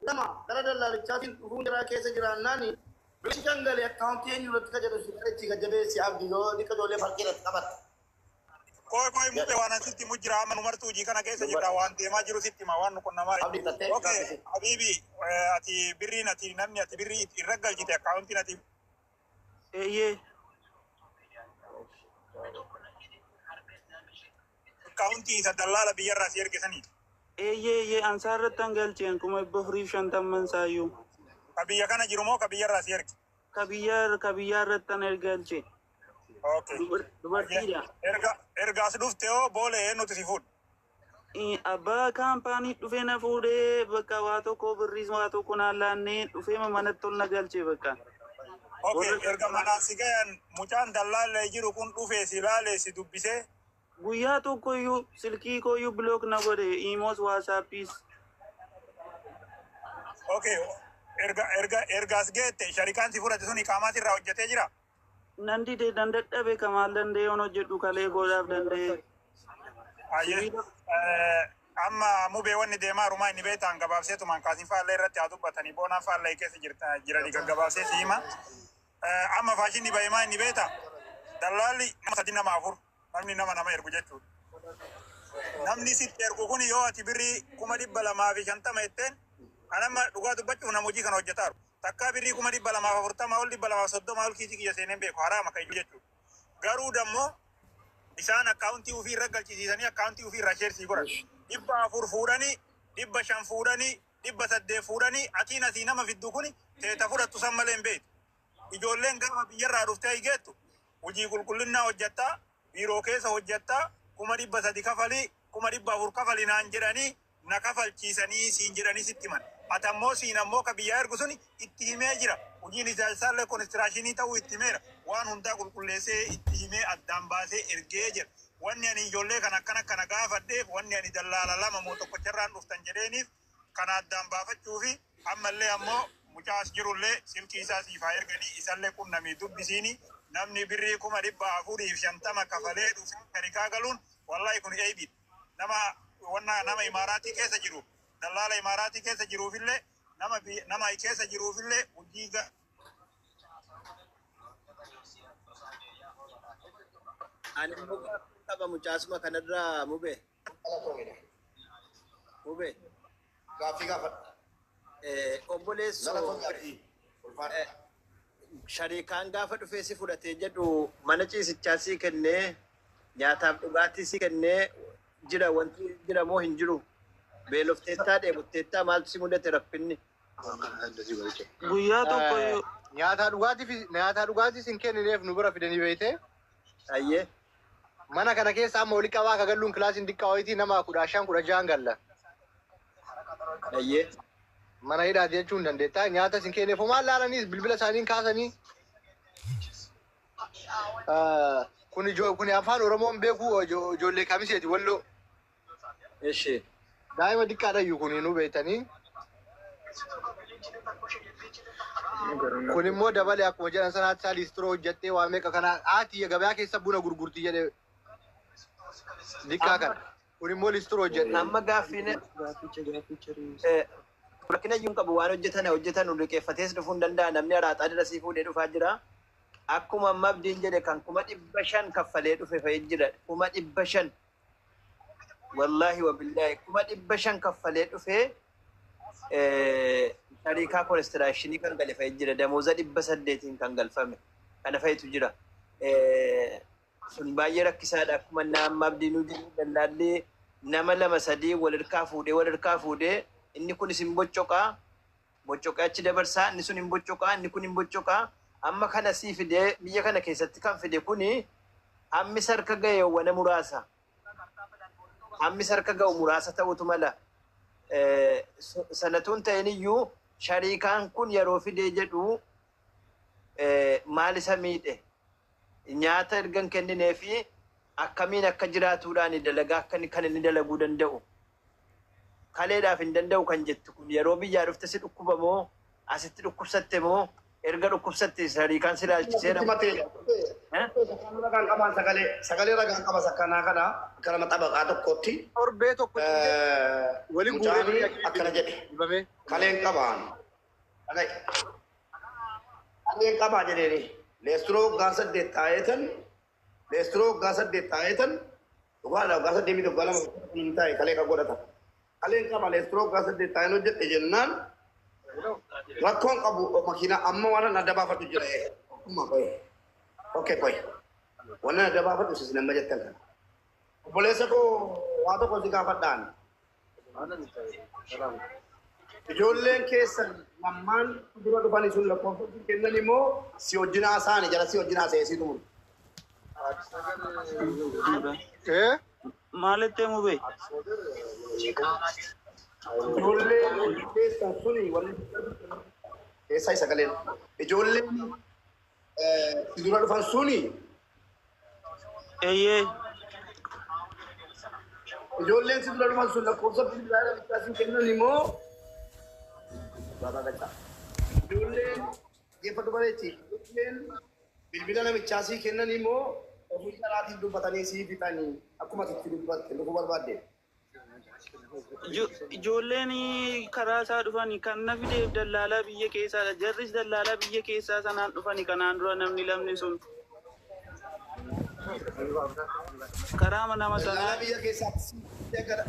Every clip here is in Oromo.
Lama gara dallaalichaatiin dhufuun jaraa keessa jiraannaani birrichi kan gale akkaawuntii eenyu irratti ka jedhu si qalechi ka jabeessi abdi yoo diqqa ijoollee farqii irratti qabatte. Qoy qoy mube waan an sitti himu jira amma nu martuu hojii kana keessa jirra waan deemaa jiru sitti hima waan nu qunnamaa Abdi tattee Okay gaaffisi. habibi ati birriin ati namni ati birrii irra galchite akkaawuntiin ati Eeyyee. Akkaawuntii isa dallaala biyyarraa si erge sanii. Eeyyee eeyyee ansaa irrattan galche an 450,000 isaayyuu. Ka biyya kana jiru moo ka biyyarraa si erge? Ka biyyaa ka biyyaa irrattan galche. Okay. Dubar Ayyee. dubartiidha. Erga erga as dhufte hoo boole eenyutu si fuudhe? Abbaa kaampaanii dhufee na fuudhee bakka waa tokko birriis waa tokko naan laannee dhufee manatti ol na galche bakka. Okay, Warra erga manaan si gayan mucaan dallaallee jiru kun dhufee si laalee si dubbisee. Guyyaa tokkoyyuu silkii kooyyuu block na godhe iimoos waasaappiis. Okay, erga erga erga as geette sharikaan si fudhate sun iqaamaa sirraa hojjetee jira? Nan dide nan dadhabe ka maal danda'ee yoon hojjedhu kalee koodhaaf danda'ee. Ayyee. Sibiila Amma mubee wanni deemaa rumaa inni beektaan gabaabseetumaan kaasin faallee irratti haa dubbatanii boonaan faallee keessa jirta jiranii gaggabaabsee si hima. Amma faashinni bahimaa inni beekta dallaalli nama sadi nama afur namni nama nama ergu jechuudha. Namni sitti ergu kun yoo ati birrii 250,000 jetteen an amma dhugaa dubbachuuf nama hojii kana hojjetaaru. Takkaa birrii 240,000 ol 230 ol kiisii kiyya seeneen beeku haraama kan jechuudha. Garuu dammoo isaan akkaawuntii ofii irra galchisiisanii akkaawuntii ofii irraa sheersii godhan. 400 fuudhanii, 500 fuudhanii, 800 fuudhanii atiin asii nama fiddu kuni teeta fudhattu san malee hin beektu. Ijoolleen gaafa biyyarraa dhuftee geettu hojii qulqullinnaa hojjettaa, biiroo keessa hojjettaa, 300,000 kafalii, 400,000 kafalii naan jedhanii na kafalchiisanii siin jedhanii sitti himan. Ati ammoo siin ammoo ka biyyaa ergu suni itti himee jira. Hojiin ijaarsaa konistiraashinii ta'uu itti himeera. Waan hundaa qulqulleessee itti himee addaan baasee ergee jira. Wanni ani ijoollee kana akkana kana gaafadheef wanni ani dallaala lama moo tokkocharraan dhuftan jedheeniif kana addaan baafachuu fi ammallee ammoo mucaa as jirullee silkii isaa siif haa erganii isallee qunnamii dubbisiini namni birrii 450,000 kafalee dhufee sharikaa galuun wallahi kun eebiidha. Nama wanna nama imaaraatii keessa jiru dallaala imaaraatii keessa jiruufillee nama nama keessa jiruufillee hojii Ani immoo gaaffii qaba mucaasuma kanarraa mube. Mube. Gaaffii gaafadhu. Obboleessoo Galatoomi Abdii. Ulfaadhu. Shariikaan gaafa dhufee si fudhatee jedhu mana ciisichaa sii kennee nyaataaf dhugaatii sii kennee jira wanti jira moo hin jiru? Beelofteettaa dheebotteettaa maaltu si mudate rakkinni? Guyyaa tokkoyyuu Nyaataa dhugaatii nyaataa dhugaatii sin kennineef nu bira fidanii beeyte. Ayyee. Mana kana keessa amma oli qabaa ka galluun kilaasiin xiqqaa wayitii nama 15 16 galla. Ayyee. Mana hidhaati jechuun dandeetta. Nyaata sin kenneef homaan laalaniis bilbila isaaniin kaasanii. Kun kun afaan Oromoon beeku ijoollee kamiseeti walloo. Eshi. Daa'ima xiqqaadha iyyuu kun nu beektanii. Kun immoo dabale akkuma jedhan sanaatti isaa liistiroo hojjettee waa meeqa kana haati gabayaa keessa buna gurgurti jedhe xiqqaa kana. Kun immoo liistiroo hojjette. Amma gaaffiin rakkina iyyuu hin qabu waan hojjetan hojjetan liqeeffatees dhufuu hin danda'a namni araaxaa dirasii fuudhee dhufaa jira. Akkuma amma abdiin jedhe kan 500,000 kaffalee dhufe fa'i jira. 500,000. Wallaahi wabillaahi 500,000 kaffalee dhufee shariikaa konistiraashinii kan gale fa'i jira. Damooza 800 kan galfame kana fa'itu jira. Sun baay'ee rakkisaadha. Akkuma amma abdiin jedhu dallaalli nama lama sadii wal hirkaa fuudhee wal hirkaa fuudhee inni kunis hin boccoqaa boccoqee achi dabarsaa inni sun hin boccoqaa inni kun hin boccoqaa amma kana sii fidee biyya kana keessatti kan fide kuni hammi sarka ga'e wana muraasa. Hammi sarka ga'u muraasa ta'utu mala. Sanatuun ta'in iyyuu shariikaan kun yeroo fidee jedhu maal isa miidhe? Nyaata erga hin kenninee fi akkamiin akka jiraatuudhaan dalagaa akka kan inni dalaguu danda'u. Kaleedhaaf hin danda'u kan jettu kun yeroo biyyaa dhufte si dhukkuba moo asitti dhukkubsatte moo Erga dhukkubsatte shariikaan si ilaalchiseera. Ragaan qabaan sagalee ragaan qaba sakkanaa kana akka nama xabaqaa tokkotti. Torbee tokko waliin guuree Mucaan akkana jedhe. dibamee. Kaleen qabaan. Kaleen qabaa jedheeni. Leesturoo waggaa 8 taa'eetan leesturoo waggaa 8 taa'eetan dhugaadha waggaa 8 miti waggaa 2 hin taa'e kalee kan godhata. Kaleen qaba leesturoo waggaa 8 taa'een hojjedhe jennaan rakkoon qabu makiinaa amma waan adda baafadhu jira. Akkuma qoye. Okay qoye. Waan adda baafadhu isin amma jettan kana. Obboleessa koo waa tokko si gaafadhaan. Ijoolleen keessan lammaan dura dhufanii sun lakkoofsa kennan immoo si wajjin haasa'ani jala si wajjin haasa'ee si xumuru. Maalitti mubee? Ijoolleen keessan suni warri keessaa isa galeen. Ijoolleen si dura dhufan suni Eeyyee. Ijoolleen si dura dhufan sun lakkoofsa bilbilaa namichaa si kennan immoo ijoolleen dhaggeeffadhu bareechi. Ijoolleen bilbila namichaa sii kennan immoo ofii jaraatiin dubbatanii sii fixanii akkuma sitti dubbatte dhufuu barbaadde. Ijoolleen karaa isaa dhufani kan na fideef dallaalaa biyya keessaadha. Jarris dallaalaa biyya keessaa sanaan dhufani kanaan dura namni lamni sun. Karaa nama sanaa. Dallaalaa biyya keessaatti sii gara.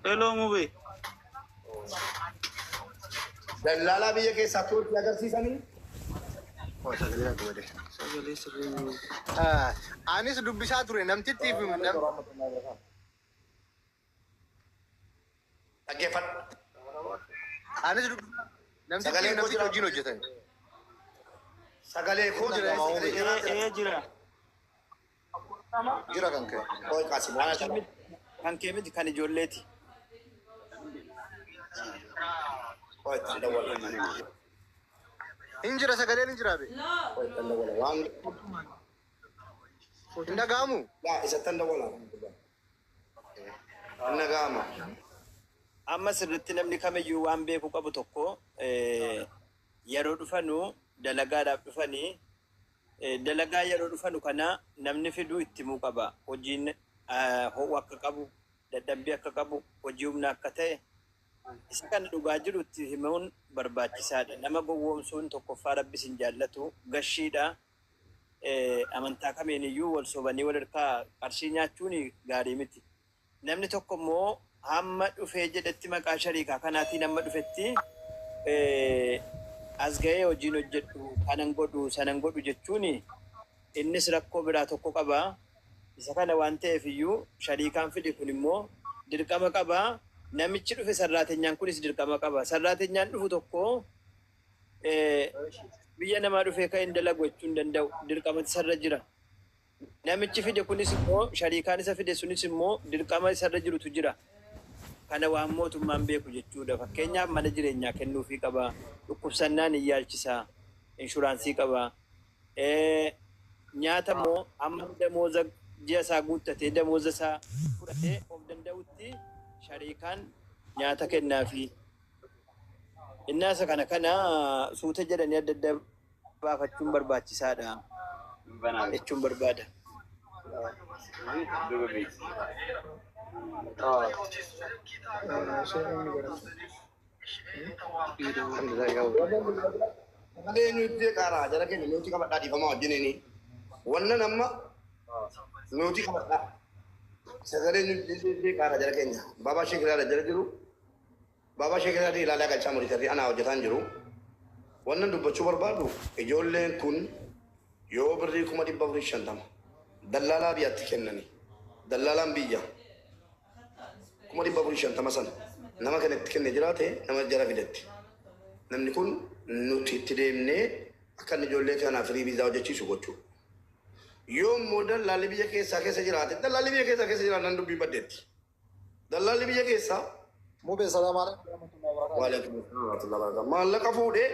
Hello mubee. Dallaalaa biyya keessaatti walitti agarsiisanii. Sagalee sirrii. Anis dubbisaa ture namtittiif. Dhaggeeffadhu. Anis dubbisaa namtittiif namtichi wajjin hojjetan. Sagalee koo jira. Sagalee jira. Ee jira. Jira kan ka'e. Koo Qaasim waan ajaa'iba. Kan kee miti kan ijoolleeti. Koo ittiin dawwala. Hin jira sagaleen hin jira be. Koo ittiin dawwala. Waan Hin dhaga'amu. Laa isattan dawwala. Hin dhaga'ama. Amma sirriitti namni kamiyyuu waan beeku qabu tokko yeroo dhufanu dalagaadhaaf dhufanii dalagaa yeroo dhufanu kana namni fiduu itti himuu qaba. Hojiin ho'u akka qabu, dadhabbii akka qabu, hojii humna akka ta'e isa kana dhugaa jiru itti himuun barbaachisaadha. Nama gowwoomsuun tokkoffaa Rabbis hin jaallatu gashiidha. Amantaa kamiiniyyuu wal sobanii wal harkaa qarshii nyaachuun gaarii miti. Namni tokko immoo hamma dhufee jedhetti maqaa shariikaa kanaatiin hamma dhufetti as ga'ee hojiin hojjedhu kanan godhu sanan godhu jechuun innis rakkoo biraa tokko qaba. Isa kana waan ta'eef iyyuu shariikaan fide kun immoo dirqama qaba. Namichi dhufe sarraatenyaan kunis dirqama qaba. Sarraatenyaan dhufu tokko biyya namaa dhufee kan hin dalagu jechuu hin danda'u. Dirqamatu isarra jira. Namichi fide kunis immoo shariikaan isa fide sunis immoo dirqama isarra jirutu jira. Kana waan mootummaan beeku jechuudha. Fakkeenyaaf mana jireenyaa kennuufii qaba. Dhukkubsannaan hin yaalchisaa. Inshuraansii qaba. Nyaata immoo amma damooza ji'a isaa guuttatee damooza isaa fudhatee of danda'utti shariikaan nyaata kennaafi. Innaasa kana kana suuta jedhanii adda adda baafachuun barbaachisaadha jechuun barbaada. Sagalee nuti qaaraa jara keenya nuti qabadhaa dhiifamaa wajjiniini. Wannan amma nuti qabadhaa. Sagalee nuti qaaraa jara keenya. Baabaa Sheekiraadha jara jiru. Baabaa Sheekiraadha ilaalaa galchaa muritarri anaa hojjetaan jiru. Wannan dubbachuu barbaadu ijoolleen kun yoo birrii 450,000 dallaalaa biyyatti kennani. Dallaalaan biyya 450,000 sana nama kana itti kenne jiraate nama jara fidetti. Namni kun nuti itti deemnee akka inni ijoollee kanaaf firii viizaa hojjechiisu gochuudha. Yoo immoo dallaalli biyya keessaa keessa jiraate dallaalli biyya keessaa keessa jiraate nan dubbii baddeetti. Dallaalli biyya keessaa Mubee salaam alaikum warahmatullahi wabarakatuh. Waalaikum assalam warahmatullahi wabarakatuh. Maallaqa fuudhee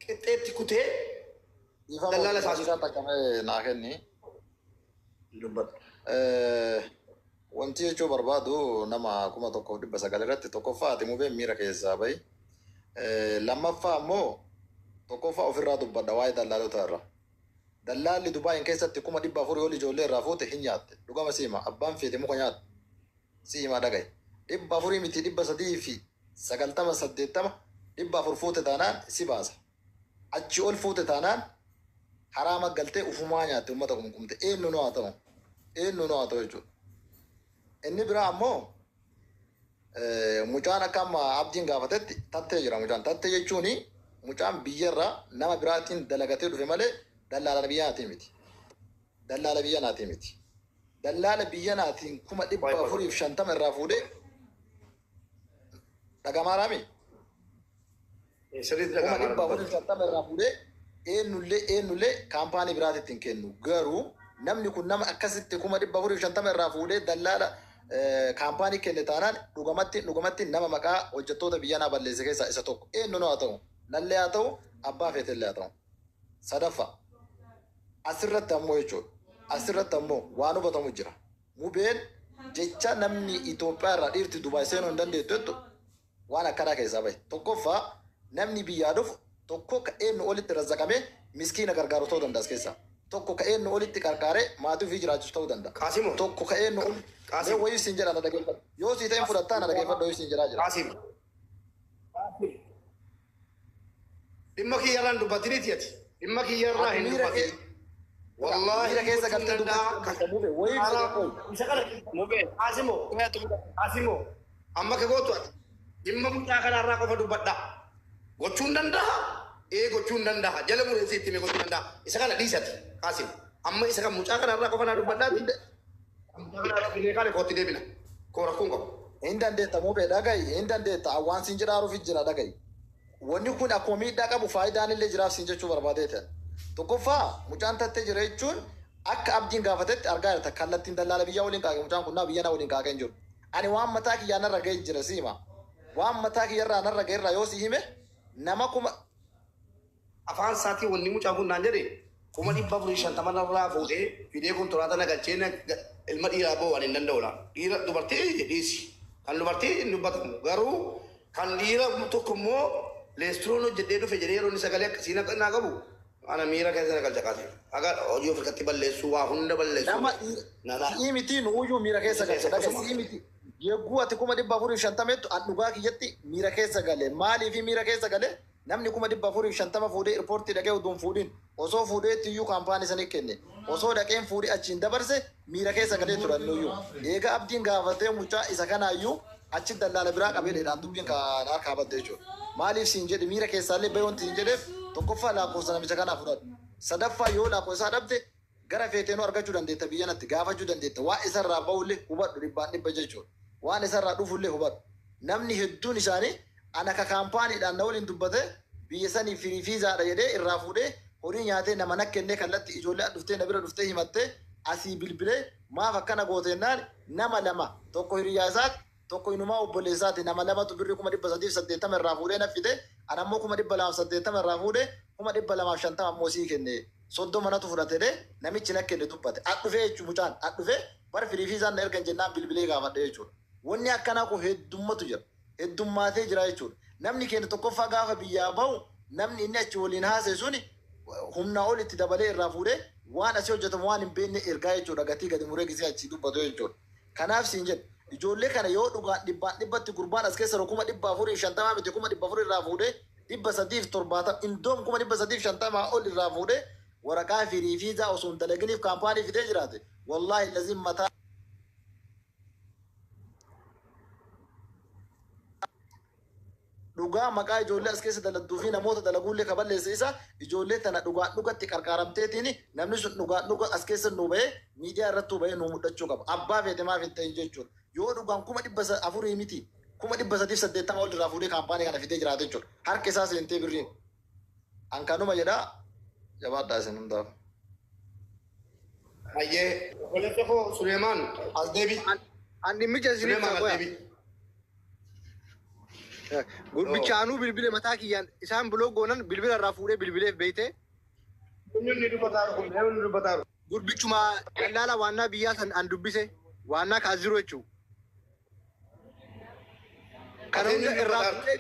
qixxeetti kutee dallaala isaa Isaa takkamee naa kenni. Dubbadhu. Wanti jechuu barbaadu nama 1900 irratti tokkoffaa ati mubeen miira keessaa bahi. Lammaffaa ammoo tokkoffaa ofirraa dubbadha waa'ee dallaalota irra. Dallaalli Dubaayin keessatti 400,000 ol ijoollee irraa fuute hin nyaatte. Dhugama siima abbaan feete muka nyaatu. Siima dhagaye. 400 miti 390 80 400 fuute taanaan si baasa. Achi ol fuute taanaan haraama galtee ufumaa nyaatte uummata kumkumte. Eenyu nu haa ta'u. Eenyu nu haa ta'u jechuudha. Inni biraa ammoo mucaan akka amma abdiin gaafatetti tattee jira mucaan. Tattee jechuun mucaan biyyarraa nama biraatiin dalagatee dhufe malee dallaala biyya naatii miti. Dallaala biyya naatii miti. Dallaala biyya naatiin 450,000 irraa fuudhee dhagamaa raami. Sirriitti dhaga'amaa 450,000 irraa fuudhee eenyullee kaampaanii biraatitti hin kennu. Garuu namni kun nama akkasitti 450,000 irraa fuudhee dallaala kaampaanii kenne taanaan dhugumatti nama maqaa hojjettoota biyya naa balleesse keessaa isa tokko. Eenyu haa ta'u, nallee haa ta'u, abbaa feetellee haa ta'u. Sadaffaa asirratti ammoo jechuudha. Asirratti ammoo waan hubatamu jira. Mubeen jecha namni Itoophiyaa irraa dhiirti Dubaay seenuu hin dandeettu jettu waan akkanaa keessaa bahe. Tokkoffaa namni biyyaa dhufu tokko ka eenyu olitti razzaqamee miskiina gargaaru ta'uu danda'a as keessaa. Tokko ka eenyu olitti qarqaaree maatii ofii jiraachisu ta'uu danda'a. Qaasimo. Tokko ka eenyu oli. Qaasim. Wayii siin jedha na dhageeffadhu. Yoo sii ta'in fudhattaa na dhageeffadhu wayii siin jedhaa jira. Qaasim. Dhimma kiyyarraa hin dubbatiniiti ati. Dhimma kiyyarraa hin dubbatin. Wallaahi Miira keessa galtee dubbachuu mube wayii Isa kana Mubee. Qaasimo. Qaasimo. Amma ka gootu ati. Dhimma mucaa kanarraa qofa dubbadha. Gochuu hin danda'a. Ee gochuu hin danda'a. Jala murteessii itti himee gochuu danda'a. Isa kana dhiisati Qaasim. Amma isa kan mucaa kanarraa qofa naa dubbadhaati. Mucaa kanarraa bilee kaane kootti deebina. Koo rakkoon qabu. Hin dandeetta mubee dhagayi hin dandeetta waan siin jedhaaruuf jira dhagayi. Wanni kun akkuma miidhaa qabu faayidaan illee jiraaf siin jechuu barbaadee ta'e. Tokkoffaa mucaan tattee jira jechuun akka abdiin gaafatetti argaa jirta kallattiin dallaala biyyaa waliin qaaqe mucaan kun naa biyya naa waliin qaaqee hin jiru. Ani waan mataa kiyyaa narra ga'ee jira siima. Waan mataa kiyyarraa narra ga'e irraa yoo si hime nama kuma Afaan isaatii wanni mucaan kun naan jedhe 450,000 narraa fuudhee fidee kontiraata na galchee ilma dhiiraa boo waan hin danda'u. Dhiira dubartii dhiisi. Kan dubartii hin dubbatamu garuu kan dhiira tokko immoo leestiroon hojjedhee dhufe jedhee yeroo inni sagalee akkasii naa qabu ana miira keessa na galcha kaase. Akka hojii of irratti balleessuu waa hunda balleessuu. Nama si'ii miti nuuyyuu miira keessa galcha dhaga si'ii miti. Yegguu ati 450,000 an dhugaa kiyyatti miira keessa gale. Maaliif miira keessa gale? Namni 450,000 fuudhee irpoortii dhaqee utuu hin fuudhin osoo fuudheetti iyyuu kaampaanii sanii kenne osoo dhaqeen fuudhee achiin dabarse miira keessa galee turan nuyyuu. Egaa abdiin gaafatee mucaa isa kanaayyuu achi dallaala biraa qabee dheedhaan dubbiin kan harkaa badde jechuudha. Maaliif siin jedhe miira keessaallee bahee wanti siin jedheef tokkoffaa lakkoofsa namicha kanaa fudhadhu. Sadaffaa yoo lakkoofsa isaa dhabde gara feeteenuu argachuu dandeetta biyya natti gaafachuu dandeetta. Waan isarraa bahullee hubadhu 100% jechuudha. Waan isarraa dhufullee hubadhu. Namni hedduun isaanii ana ka kaampaaniidhaan na waliin dubbate biyya sanii firii fiizaadha jedhee irraa fuudhee horii nyaatee nama nakkennee kallatti ijoollee dhuftee na bira dhuftee himattee asii bilbilee maaf akkana gooteennaan nama lama tokko hiriyyaa isaati tokko inumaa obboleessaati nama lamatu birrii 380,000 irraa fuudhee na fide ana ammoo 280,000 irraa fuudhee 250,000 ammoo sii kenne 30 natu fudhatee namichi na kenne dubbate as dhufee jechuun mucaan as dhufee bara firii fiizaan na ergan jennaan bilbilee gaafadhe jechuudha. Wanni akkanaa kun heddummatu jira. Heddummaatee jira jechuudha. Namni keenya tokkoffaa gaafa biyyaa bahu namni inni achi waliin haasa'e suni humnaa ol itti dabalee irraa fuudhee waan asii hojjetamu waan hin beekne ergaa jechuudha. Gatii gadi muree gisee achii dubbatu jechuudha. Kanaaf siin jedhu ijoollee kana yoo dhugaan 100% gurbaan as keessa 450,000 miti 400,000 irraa fuudhee 370 indoom 350,000 ol irraa fuudhee waraqaa firii fiizaa osoo hin dalaginiif kaampaanii fidee jiraate. Wallaahi lazim mataa dhugaa maqaa ijoollee as keessa daladduu fi namoota dalaguullee kaballeessa isa ijoollee tana dhugaan dhugatti qarqaaramteetiin namni sun dhugaan dhuga as keessa nu bahee miidiyaa irratti bahee nu mul'achuu qaba. Abbaa feete maaf hin ta'in jechuudha. Yoo dhugaan 400,000 miti 380,000 ol irraa fuudhee kaampaanii kana fidee jiraate jechuudha. Harka isaa seentee birriin. An kanuma jedhaa jabaadhaa isin hundaaf. Hayyee obboleessa koo Suleemaan as deebi. An dhimmicha isiniif Suleemaan as qoya. deebi. Gurbicha anuu bilbile mataa kiyyaan isaan biloo goonan bilbila irraa fuudhee bilbileef beeyte. Eenyuun dubbataa kun eenyuun dubbataa Gurbichuma dallaala waannaa biyyaa san an dubbise waannaa kaas jiru jechuudha. Kana hunda irraa fuudhee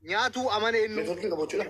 Nyaatuu amane innu. Neetwoorkiin qabu jechuudha.